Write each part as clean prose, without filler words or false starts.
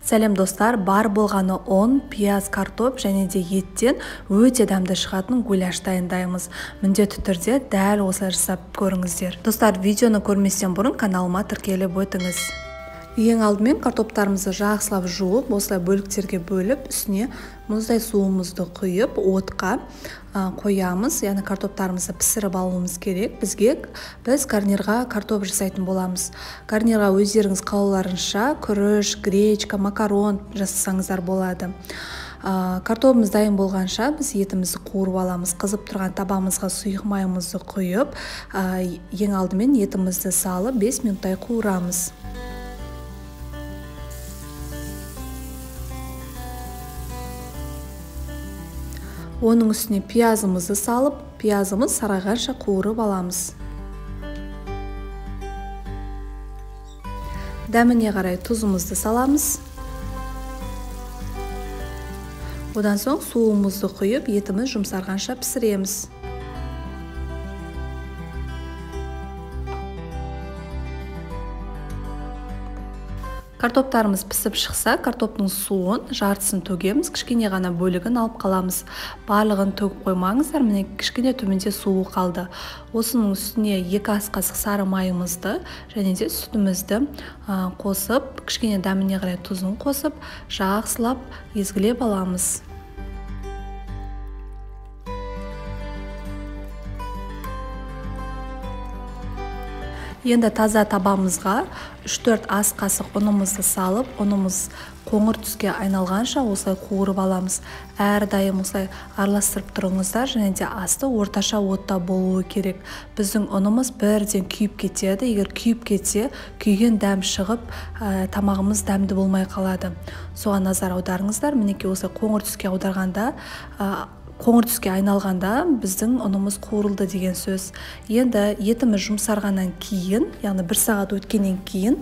Сәлем достар, бар болғаны ұн, пияз, картоп және де еттен өте дәмді шығатын гуляш дайындаймыз. Міндетті түрде дәл осылай жасап көріңіздер. Достар, видеоны көрместен бұрын каналыма тіркеліп өтіңіз. Ең алдымен картоптарымызды жақсылап жуып, осылай бөліктерге бөліп, үстіне мұздай суымызды құйып, отқа қоямыз. Яғни картоптарымызды пісіріп алуымыз керек. Біз гарнирға картоп жасайтын боламыз. Гарнирға өздеріңіз қалауларынша күріш, гречка, макарон жасасаңыздар болады. Картобымыз дайын болғанша біз етімізді қуырып аламыз. Қызып тұрған табамызға сұйық майымызды құйып, ең алдымен етімізді салып 5 минуттай қуырамыз. Оның үстіне пиязымызды салып, пиязымыз сарғайғанша қуырып аламыз. Дәміне қарай тұзымызды саламыз. Одан соң суымызды құйып, етіміз жұмсарғанша пісіреміз. Картоптарымыз пісіп шықса, картоптың суын жартысын төгеміз, кішкене ғана бөлігін алып қаламыз. Барлығын төгіп қоймаңыздар, міне кішкене төменде суы қалды. Осының үстіне 2 ас қасық сары майымызды және де сүтімізді қосып, кішкене дәміне қарай тұзын қосып, жақсылап езгілеп аламыз. Енді таза табамызға 3-4 ас қасық ұнымызды салып, ұнымыз қоңыр түске айналғанша осылай қуырып аламыз. Әрдайым осылай араластырып тұрыңыздар және де асты орташа отта болуы керек. Біздің ұнымыз бірден күйіп кетеді. Егер күйіп кетсе, күйген дәм шығып, тамағымыз дәмді болмай қалады. Соған назар аударыңыздар. Мінекей осылай қоңыр түске аударғанда, қоңыр түске айналғанда біздің ұнымыз қуырылды деген сөз. Енді етіміз жұмсарғаннан кейін, яғни 1 сағат өткеннен кейін,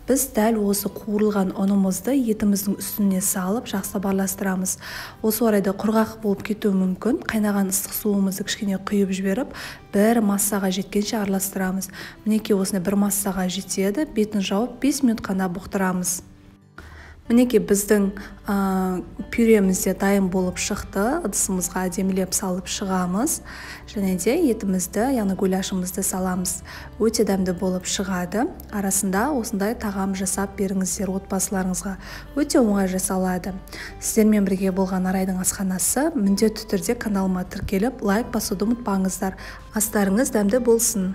біз дәл осы қуырылған ұнымызды етіміздің үстіне салып жақсылап араластырамыз. Осы орайда құрғақ болып кетуі мүмкін. Қайнаған ыстық суымызды кішкене құйып жіберіп, бір массаға жеткенше араластырамыз. Мінекей осындай бір массаға жетеді. Бетін жауып 5 минут қана бұқтырамыз. Мінекей біздің пюреміз де дайын болып шықты. Ыдысымызға әдемілеп салып шығамыз. Және де етімізді, яғни гуляшымызды саламыз. Өте дәмді болып шығады. Арасында осындай тағам жасап беріңіздер отбасыларыңызға. Өте оңай жасалады. Сіздермен бірге болған Арайдың асханасы. Міндетті түрде каналыма тіркеліп, лайк басуды ұмытпаңыздар. Астарыңыз дәмді болсын.